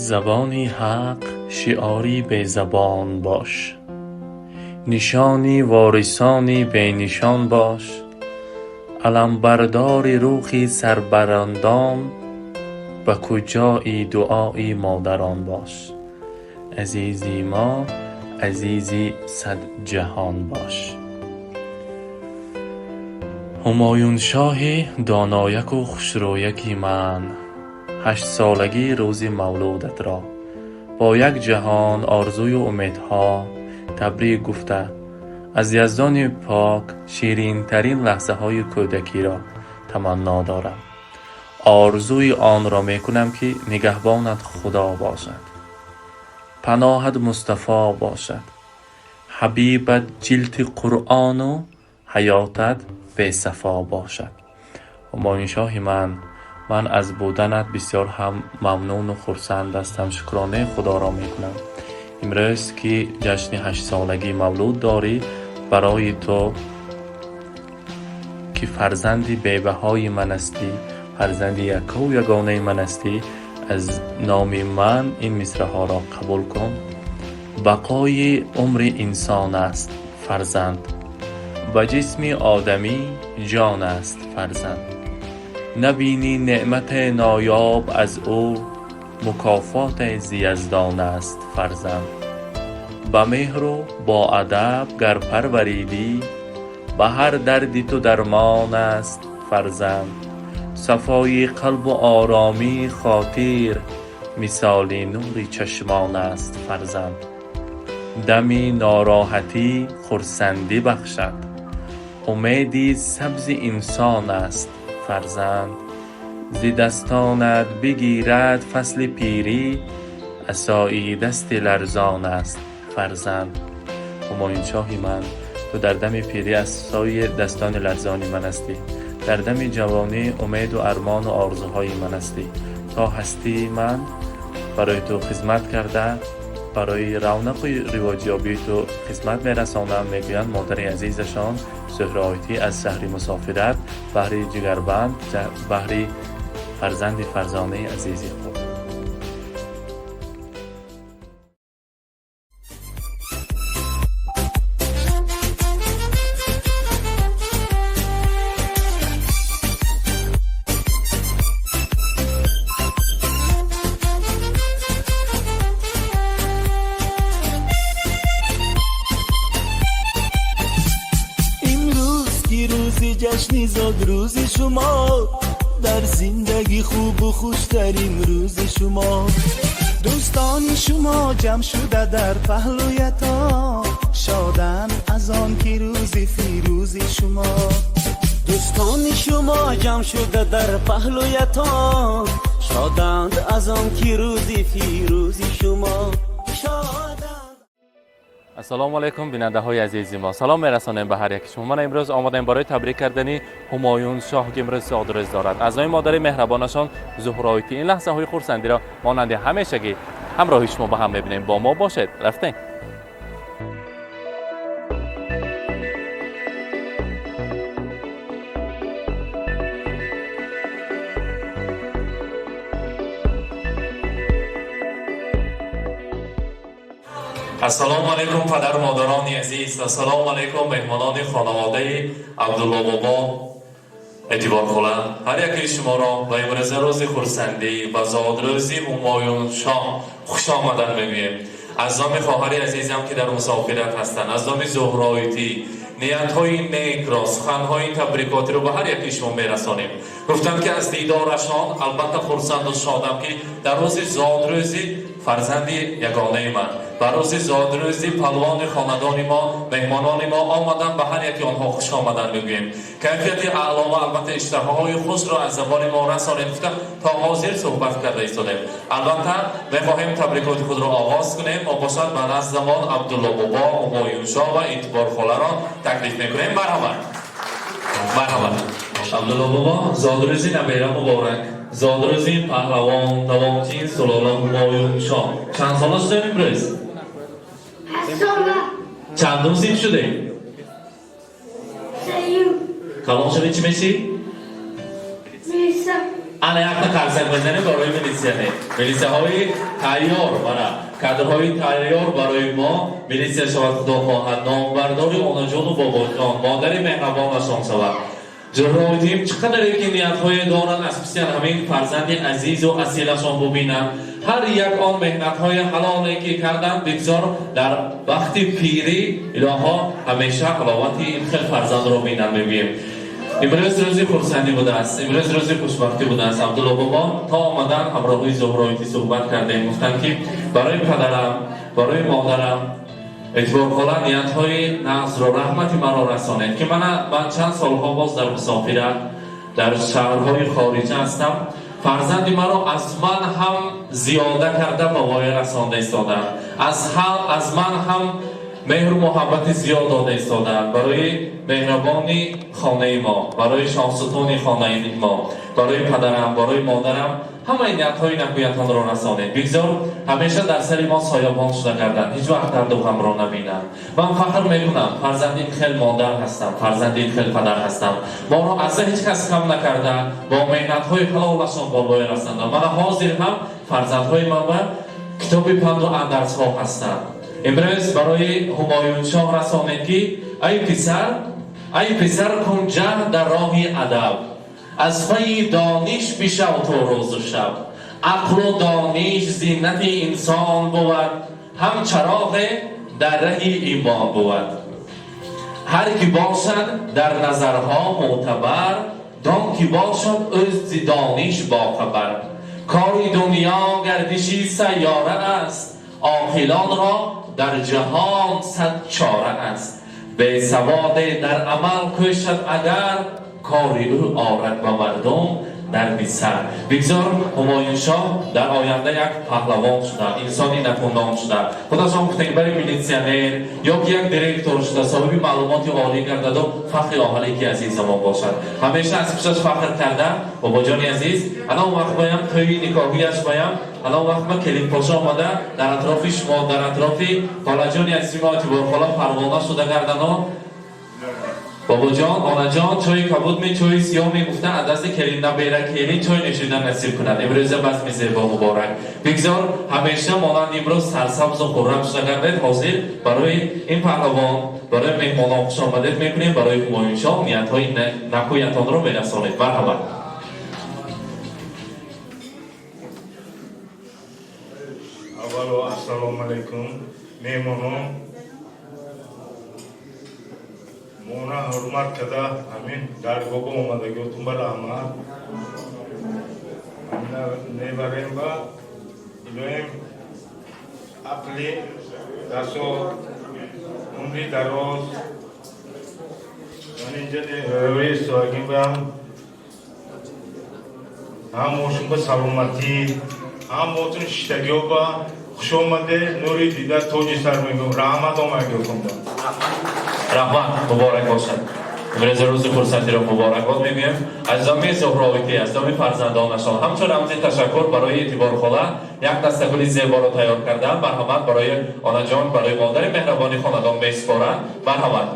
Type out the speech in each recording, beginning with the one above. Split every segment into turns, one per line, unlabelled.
Забони ҳақ шиори безабон бош, нишони ворисони бенишон бош, аламбардори рухи сарбарандон, ба куҷои дуои модарон бош. Азизи мо, азизи сад ҷаҳон бош. Ҳумоюншоҳи донояку хушрӯяки ман, 8-солагии рӯзи мавлудатро бо як ҷаҳон орзую умедҳо табрик гуфта, аз Яздони пок ширинтарин лаҳзаҳои кӯдакиро таманно дорам. Орзуи онро мекунам, ки нигаҳбонат Худо бошад, паноҳат Мустафо бошад, ҳабибат ҷилди Қуръону ҳаётат бесафо бошад. Ҳумоюншоҳи ман, ман аз буданат бисёр ҳам мамнуну хурсанд ҳастам, шукронаи Худоро мекунам. Имрӯз ки ҷашни 8-солагии мавлуд дорӣ, барои ту ки фарзанди бебаҳои ман ҳастӣ, фарзанди яккаву ягонаи ман ҳастӣ, аз номи ман ин мисраҳоро қабул кун. Бақои умри инсон аст фарзанд, ба ҷисми одамӣ ҷон аст фарзанд. Набинӣ неъмате ноёб аз ӯ, мукофоте зи Яздон аст фарзанд. Ба меҳру бо адаб гар парваридӣ, ба ҳар дарди ту дармон аст фарзанд. Сафои қалбу оромии хотир, мисоли нури чашмон аст фарзанд. Дами нороҳатӣ хурсандӣ бахшад, умеди сабзи инсон аст фарзанд. Зи дастонат бигирад фасли пирӣ, асои дасти ларзон аст фарзанд. Ҳумоюншоҳи ман, ту дар дами пирӣ асои дастони ларзони ман ҳастӣ, дар дами ҷавонӣ умеду армону орзуҳои ман ҳастӣ. То ҳастии ман барои ту хизмат карда, барои равнақу ривоҷёбии ту хизмат мерасонам, мегӯянд модари азизашон Зуҳроитӣ аз шаҳри мусофират баҳри ҷигарбанд, баҳри фарзанди фарзонаи азизи худ.
Имрӯз ки рӯзи ҷашни зодрӯзи шумо, дар зиндагӣ хубу хуштарин рӯзи шумо.
Дӯстони шумо ҷамъ шуда дар паҳлӯятон, шоданд аз он ки рӯзи фирӯзи шумо.
Дӯстони шумо ҷамъ шуда дар паҳлӯятон, шоданд аз он ки рӯзи фирӯзи шумо, шоданд.
Ассалому алайкум, бинандаҳои азизи мо, салом мерасонем ба ҳар яки шумо. Ман имрӯз омадаем барои табрик кардани Ҳумоюн шоҳ, ки имрӯз зодрӯз дорад, аз номи модари меҳрабонашон Зуҳроитӣ. Ин лаҳзаҳои хурсандиро монанди ҳамешагӣ ҳамроҳи шумо ба ҳам мебинем. Бо мо бошед. Рафтем. Ассалому алайкум, падару модарони азиз, ассалому алайкум, меҳмонони хонаводаи Абдулло бобо, Эътиборхола. Ҳар якаи шуморо ба имрӯза рӯзи хурсандӣ, ба зодрӯзи Ҳумоюн шоҳ хуш омадан мегӯем. Аз номи хоҳари азизам, ки дар мусофират ҳастанд, аз номи Зуҳроитӣ ниятҳои некро, суханҳои табрикотиро ба ҳар якии шумо мерасонем. Гуфтанд, ки аз дидорашон албатта хурсанду шодам, ки дар рӯзи зодрӯзи фарзанди ягонаи ман, ба рӯзи зодрӯзи палвони хонадони мо меҳмонони мо омаданд. Ба ҳар яки онҳо хуш омадан мегӯем. Кайфияти аъло ва албатта иштиҳоҳои хушро аз забони мо расонед гуфта, то ҳозир суҳбат карда истодем. Албатта, мехоҳем табрикоти худро оғоз кунем. Мо бошад ба наздамон Абдулло бобо, Ҳумоюншоҳ ва Эътиборхоларо таклиф мекунем. Марҳамат, марҳамат, Абдулло бобо. Зодрӯзи набера муборак, зодрӯзи паҳлавон давомчин сулола Ҳумоюншоҳ. Чанд сола шудем имрӯз?
8 сола.
Чандум синф шудем?
Сеюм.
Калон шуди, чӣ мешӣ?
Милиса.
Ана. Ана якта қарсак мезанем барои милитсияне. Милитсияҳои тайёр, мана кадрҳои тайёр барои мо милитсия шавад, худо хоҳад, номбардори онаҷону бобоҷон, модари меҳрабонашон шавад. Ҷурроидим чӣ қадаре ки ниятҳое доранд, аз писиан ҳамин фарзанди азизу асилашон бубинанд. Ҳар як он меҳнатҳои ҳалоле ки карданд, бигзор дар вақти пирӣ илоҳо ҳамеша ҳаловати ин хел фарзандро бинанд, мегӯем. Имрӯз рӯзи хурсандӣ будааст, имрӯз рӯзи хушбахтӣ будааст. Абдулло бобо то омадан ҳамроҳи Зуҳроитӣ суҳбат кардем, гуфтанд ки барои падарам, барои модарам эътиборхола ниятҳои нағзро, раҳмати маро расонед, ки мана ман чанд солҳо боз дар мусофират дар шаҳрҳои хориҷа ҳастам, фарзанди маро аз ман ҳам зиёда карда ба воя расонда истодаанд, аз ман ҳам меҳру муҳаббати зиёд дода истодаанд. Барои меҳрабони хонаи мо, барои шоҳсутуни хонаи мо, барои падарам, барои модарам ҳамаи ниятҳои накӯятонро расонед. Бигзор ҳамеша дар сари мо соябон шуда гарданд, ҳеҷ вақт дарду ғамро набинанд. Ман фахр мекунам, фарзанди ин хел модар ҳастам, фарзанди ин хел падар ҳастам. Моро аз ҳеҷ кас кам накарда, бо меҳнатҳои ҳалолашон болоя расонданд. Мана ҳозир ҳам фарзандҳои ман ба китоби панду андарзҳо ҳастанд. Имрӯз барои Ҳумоюншоҳ расонед, ки ай писар, ай писар, кун ҷаҳд дар роҳи адаб, аз пайи дониш бишав то рӯзу шаб. Ақлу дониш зинати инсон бувад, ҳам чароғе дар раҳи имон бувад. Ҳар ки бошад дар назарҳо мӯътабар, дон ки бошад ӯ зи дониш бохабар. Кори дунё гардиши сайёра аст, оқилонро дар ҷаҳон сад чора аст. Бесаводе дар амал кӯшад агар, кори ӯ орад ба мардум дарди сар. Бигзор Ҳумоюншоҳ дар оянда як паҳлавон шуда, инсони накӯном шуда, худашон гуфтем, бари милитсионер ё ки як директор шуда, соҳиби маълумоти олӣ гардаду фахри оҳале ки азизамон бошад, ҳамеша аз пушташ фахр карда. Бобоҷони азиз, ана он вақт баям тӯи никоҳияш баям, ана он вақт ма келинпоша омада дар атрофи шумо, дар атрофи холаҷони азизи мо Эътиборхола парвона шуда гардано. Бобоҷон, онаҷон, чойи кабуд ми, чойи сиёҳ ми гуфта, аз дасти келин, набера келин чой нӯшидан насиб кунад. Имрӯза базми зебо муборак, бигзор ҳамеша монанди имрӯз сарсабзу хуррам шуда гардед. Ҳозир барои ин паҳлавон, барои меҳмонон хуш омадед мекунем. Барои Ҳумоюншоҳ ниятҳои накӯятонро мерасонед, марҳамат.
Аввало ассалому алайкум, меҳмонон. Мона ҳурмат карда ҳамин даргоҳ омадагиотун ба раҳмат. Ҳамина мебарем ба илоҳим, ақли расо, умри дароз. Ман инҷа соҳагим бам, ҳамошун ба саломатӣ, ҳамотун шиштагиҳо ба хуш омаде, нури дида, тоҷи сар мегӯм. Раҳмат омадагиотунда.
Раҳмат, муборак бошад. Имрӯз рӯзи хурсандиро муборакбод мегӯем. Аз номи Зуҳровитӣ, аз номи фарзандонашон, ҳамчун рамзи ташаккур барои Эътиборхола як дастагули зеборо тайёр кардам. Марҳамат, барои онаҷон, барои модари меҳрабони хонадон месупоранд. Марҳамат.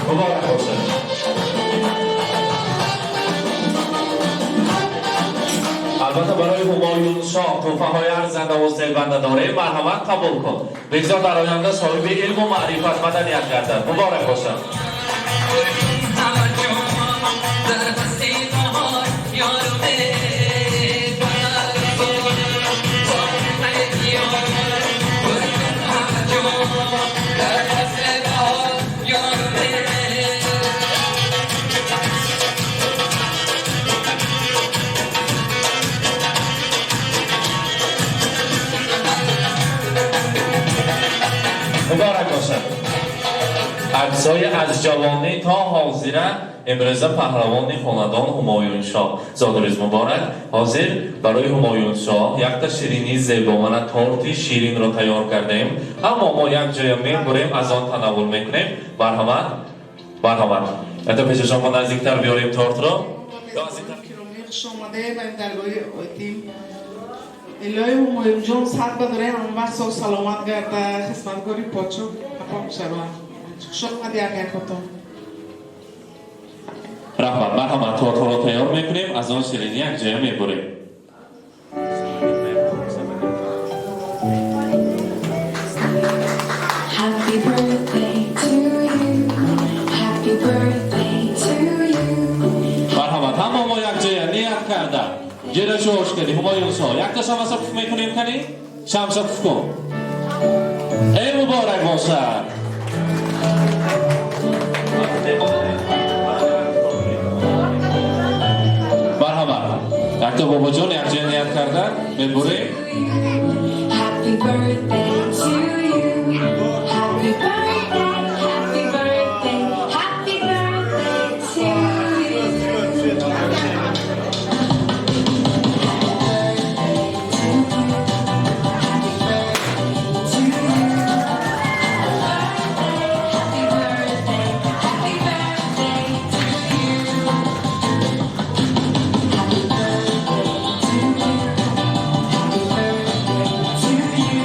Муборак бошад. Албатта, барои Ҳумоюншоҳ тӯҳфаҳои арзандаву зебанда дорем. Марҳамат, қабул кун. Бигзор дар оянда соҳиби илму маърифат, маданият гардад. Муборак бошад. Муборак бошад. Аксҳои аз ҷавонӣ то ҳозира, имрӯза паҳлавони хонадон Ҳумоюншоҳ, зодрӯз муборак. Ҳозир барои Ҳумоюншоҳ якта ширинии зебо, мана торти ширинро тайёр кардем. Аммо мо як ҷоя мебурем, аз он танаввул мекунем. Марҳамат, марҳамат, ята пеши шумо наздиктар биёрем тортро.
Хуш омаде ба ин даргоҳи отим. Илоҳи Ҳумоюнҷон сад бадораи ҳамон вақт сол саломат гарда, хизматгори подшоҳ қафо мешаванд. Хуш омад як якотон.
Раҳмат, марҳамат, тортҳоро тайёр мекунем, аз он ширинӣ якҷоя мебурем.
Happy birthday to you. Happy birthday to you.
Марҳамат, ҳама мо якҷоя ният карда ҷерашу ош кардӣ. Ҳумоюншоҳ, якта шамаса пуф мекунем, кани шамса пуф кун. Эй, муборак бошад! Марҳамат, якта бобоҷон якҷоя ният карда мебурем.
Happy birthday to you. Happy birthday, happy birthday, happy birthday to you. Happy birthday to you. Happy birthday to you. Happy birthday, happy birthday to you. Happy birthday to you. Happy birthday to you.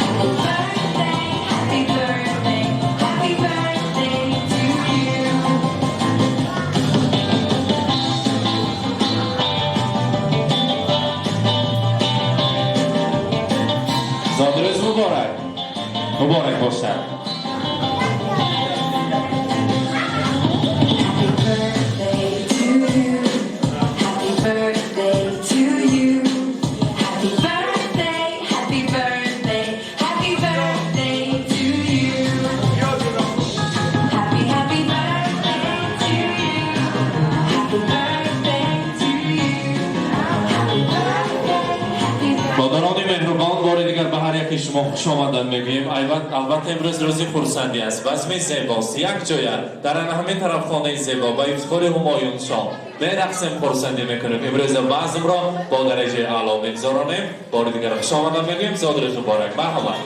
Happy birthday, happy birthday, happy birthday to you.
Зодрӯз муборак, муборак бошад!
Happy birthday to you. Happy birthday to you. Happy birthday, happy birthday, happy birthday to you. Happy, happy birthday to you. Happy birthday to you. Happy birthday, happy birthday.
Модарони меҳрубон, бори дигар ба ҳар яки шумо хуш омадан мегӯем. Албатта, имрӯз рӯзи хурсандӣ аст, базми зебост. Якҷоя дар ана ҳамин тарафхонаи зебо ба ифтихори Ҳумоюншоҳ мерақсем, хурсандӣ мекунем. Имрӯза базмро бо дараҷаи аъло мегузаронем. Бори дигар хуш омадан мегӯем, зодрӯз муборак, марҳамат.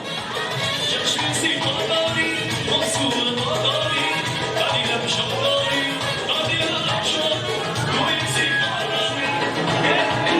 چشم زیبا داری، موضوع ما داری، ولی لب شاد داری، دادی لب شاد، روی زیبا داری.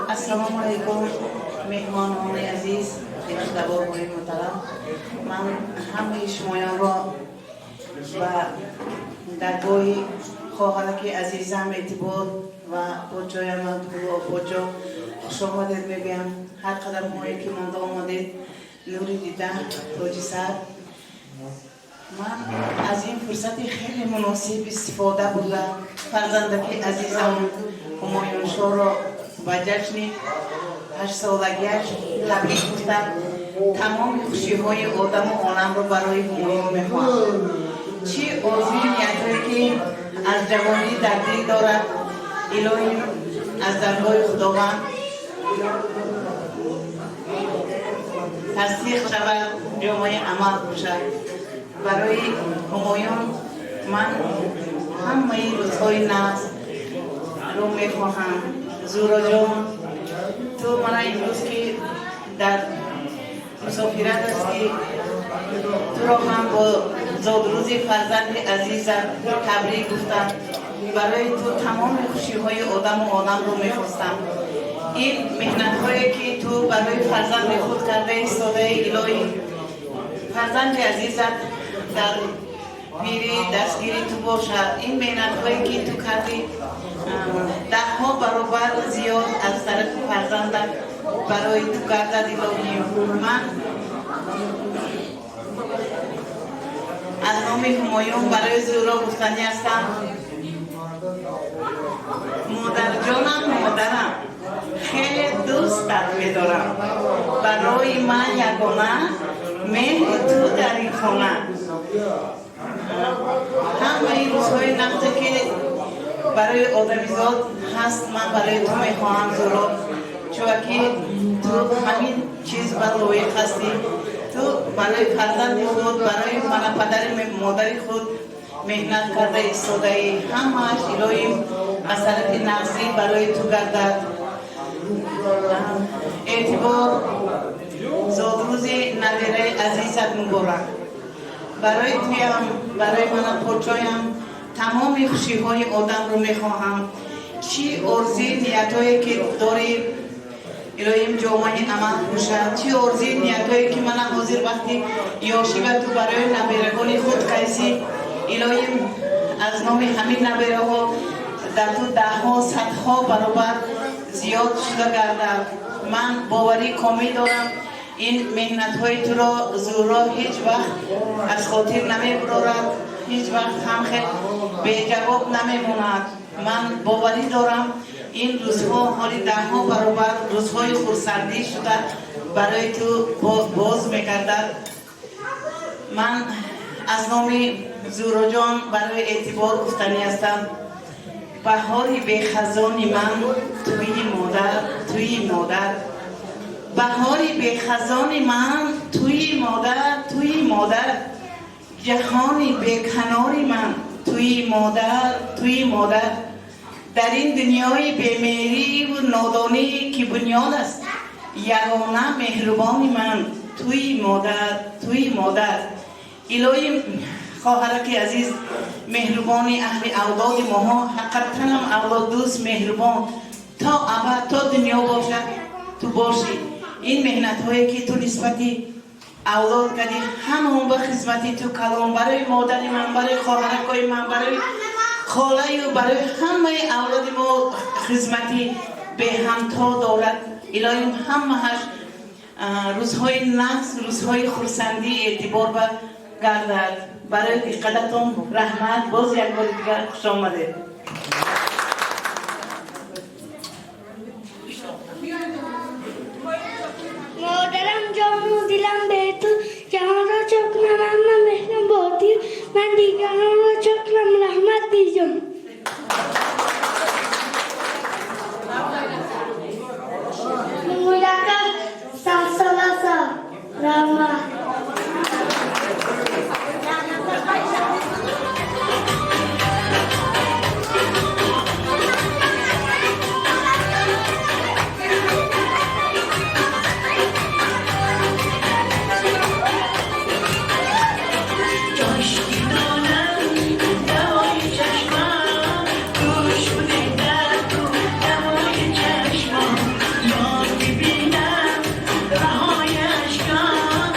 Ассалому алайкум, меҳмонони азиз, хешутаборони муҳтарам. Ман ҳамаи шумоёнро ба даргоҳи хоҳараки азизам Эътибор ва подшоям Подшо хушомадед мегӯям. Ҳар қадамҳое ки монда омадед, нури дида, тоҷи сар. Ман аз ин фурсати хеле муносиб истифода бурда, фарзандаки азизам Ҳумоюншоҳро ба ҷашни ҳаштсолагиаш табрик гуфтам. Тамоми хушиҳои одаму оламро барои Ҳумоюн мехоҳам. Чӣ орзуи ниятҳое ки аз ҷавонӣ дар дил дорад, илоҳӣ аз даргоҳи Худованд. Тасдиқ шавад, ҷомаи амал бошад. Барои Ҳумоюн ман ҳамаи рӯзҳои нағз ро мехоҳам. Зуроҷон, ту мана имрӯз ки дар мусофират ҳастӣ, туро ҳам бо зодрӯзи фарзанди азизат табрик гуфтам. Барои ту тамоми хушиҳои одаму оламро мехостам. Ин меҳнатҳое ки ту барои фарзанди худ карда истодаи, илоҳӣ фарзанди азизат дар пирӣ дастгири ту бошад. Ин меҳнатҳое ки ту кардӣ, даҳҳо баробар зиёд аз тарафи фарзандат барои ту гардад. Илоҳӣ, ман аз номи Ҳумоюн барои Зуро гуфтанӣ ҳастам: модарҷонам, модарам, хеле дӯстат медорам. Барои ман ягона меҳри ту дар ин хона. Ҳамаи рӯзҳои нағзе ки барои одамизод ҳаст, ман барои ту мехоҳам, Зуро, чунки ту ҳамин чиз ба лоиқ ҳастӣ. Ту барои фарзанди худ, барои мана падари модари худ меҳнат карда истодаӣ. Ҳамааш илоҳим аз тарафи нағзӣ барои ту гардад. Эътибор, зодрӯзи набираи азизат муборак. Барои туям, барои мана подшоям тамоми хушиҳои одамро мехоҳам. Чӣ орзуи ниятҳое ки дорӣ, илоҳим ҷомаи амал пӯшад. Чӣ орзуи ниятҳое ки мана ҳозир вақти ёшива ту барои набирагони худ кайсӣ, илоҳим аз номи ҳамин набираҳо дар ту даҳҳо, садҳо баробар зиёд шуда гардад. Ман боварӣ комил дорам, ин меҳнатҳои туро Зуро ҳеҷ вақт аз хотир намебурорад, ҳеҷ вақт ҳам хел беҷавоб намемонад. Ман боварӣ дорам, ин рӯзҳо ҳоли даҳҳо баробар рӯзҳои хурсандӣ шуда барои ту боз мегардад. Ман аз номи Зуроҷон барои Эътибор гуфтанӣ ҳастам: баҳори бехазони ман туи модар, туи модар. Баҳори бехазони ман туи модар, туи модар. Ҷаҳони беканори ман туи модар, туи модар. Дар ин дунёи бемеҳриву нодонӣ ки бунёд аст, ягона меҳрубони ман туи модар, туи модар. Илоҳи хоҳараки азиз, меҳрубони аҳли авлоди моҳо, ҳақиқатанам авлоддӯст, меҳрубон, то абад, то дунё бошад, ту бошӣ. Ин меҳнатҳое ки ту нисбати авлод кардӣ, ҳамаон ба хизмати ту калон. Барои модари ман, барои хоҳаракҳои ман, барои холаю барои ҳамаи авлоди мо хизмати беҳамто дорад. Илоҳим ҳамааш рӯзҳои нағз, рӯзҳои хурсандӣ Эътибор ба гардад. Барои диққататон раҳмат. Боз як бори дигар хуш омадед.
Модарам, ҷону дилам бе ту, ҷаҳонро чо кунам, амма меҳрам бо ту, ман дигаронро чо кунам, раҳмат бижон. Мудака сасаласа раҳмат.
Чашмам, ёд бибинам раҳои ашкам.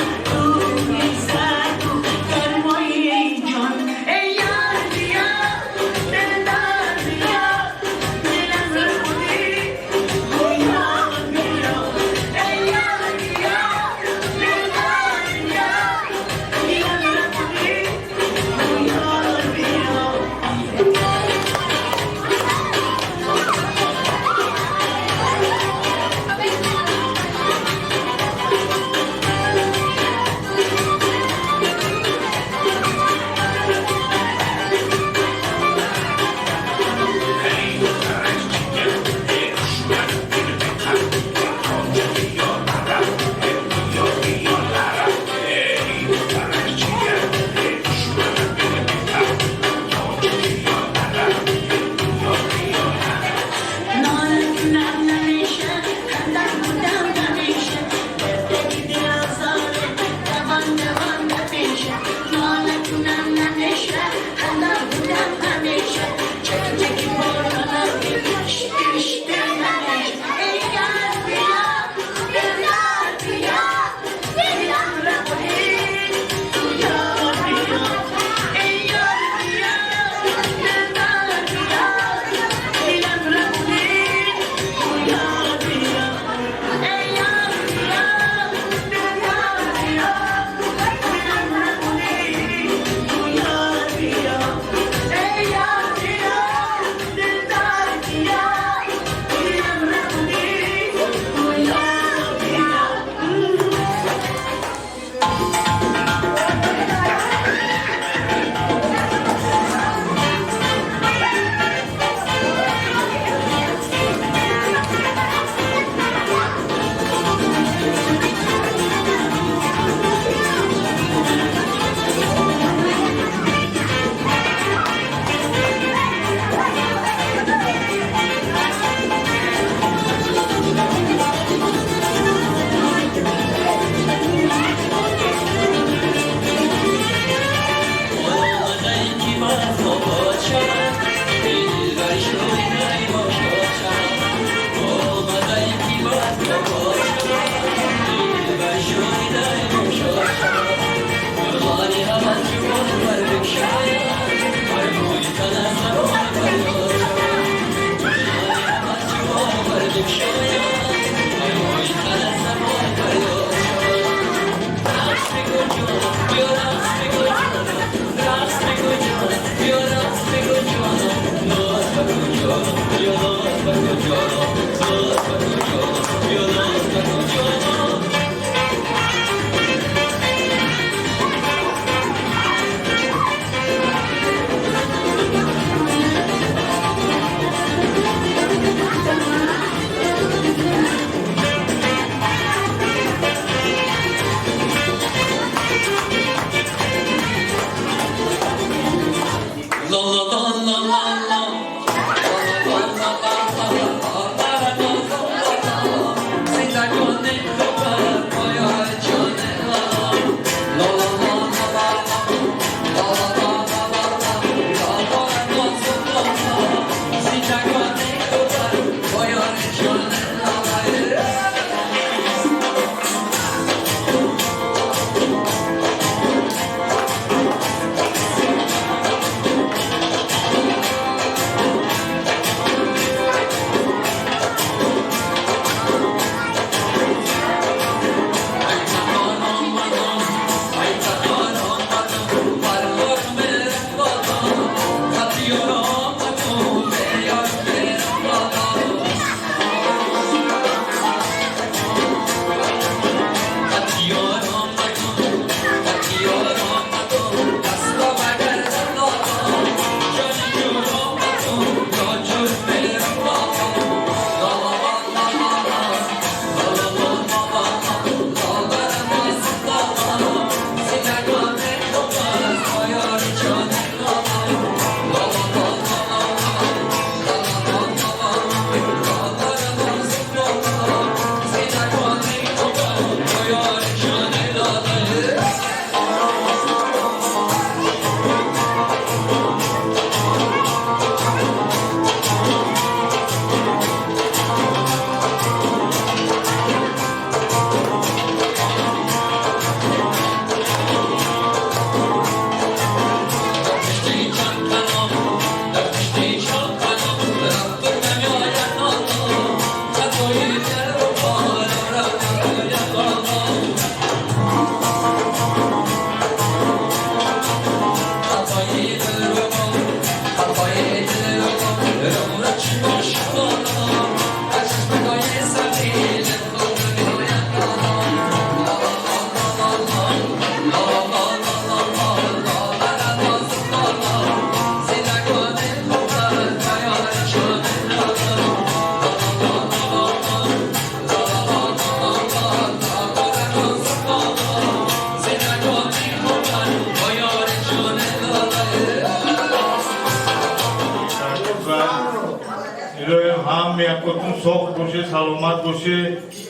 Ҳам якотун соғ боше, саломат боше.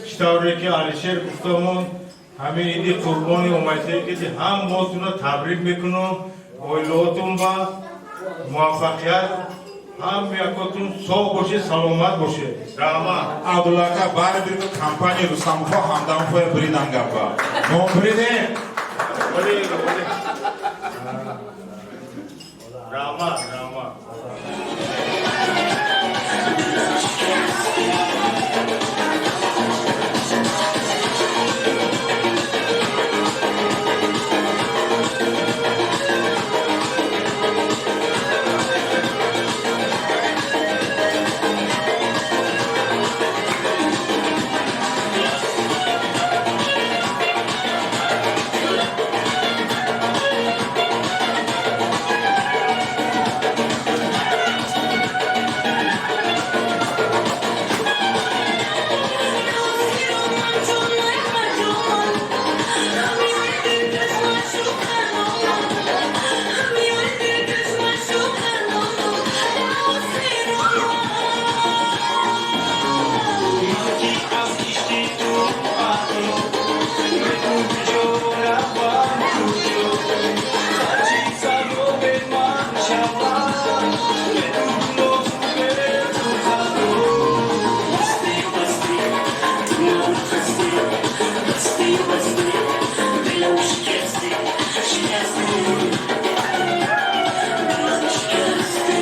Чӣ тавре ки Алишер гуфтамон, ҳамин иди қурбони омадае ки ҳам мотуна табрик мекунам, оилаотун ба муваффақият, ҳам якотун соғ боше, саломат боше. Раҳмат.
Абдуллака баъри бир компания Рустамовҳо ҳамдамфоя бридан гапа. Мо бридем.
Раҳмат, раҳмат.
Шикасти, дилам шикасти, шикасти, дилам шикасти.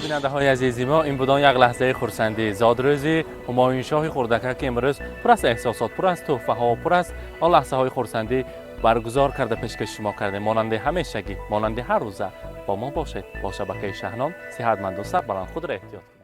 Бинандаҳои азизи мо, ин будон як лаҳзаи хурсандӣ, зодрӯзи Ҳумоюншоҳи хурдака, ки имрӯз пур аз эҳсосот, пур аз тӯҳфаҳо, пур аз он лаҳзаҳои хурсандӣ баргузор карда пешкаши шумо кардем. Монанди ҳамешагӣ, монанди ҳар рӯза бо мо бошед, бо шабакаи Шаҳном. Сиҳатманду сарбаланд, худро эҳтиёт кунед.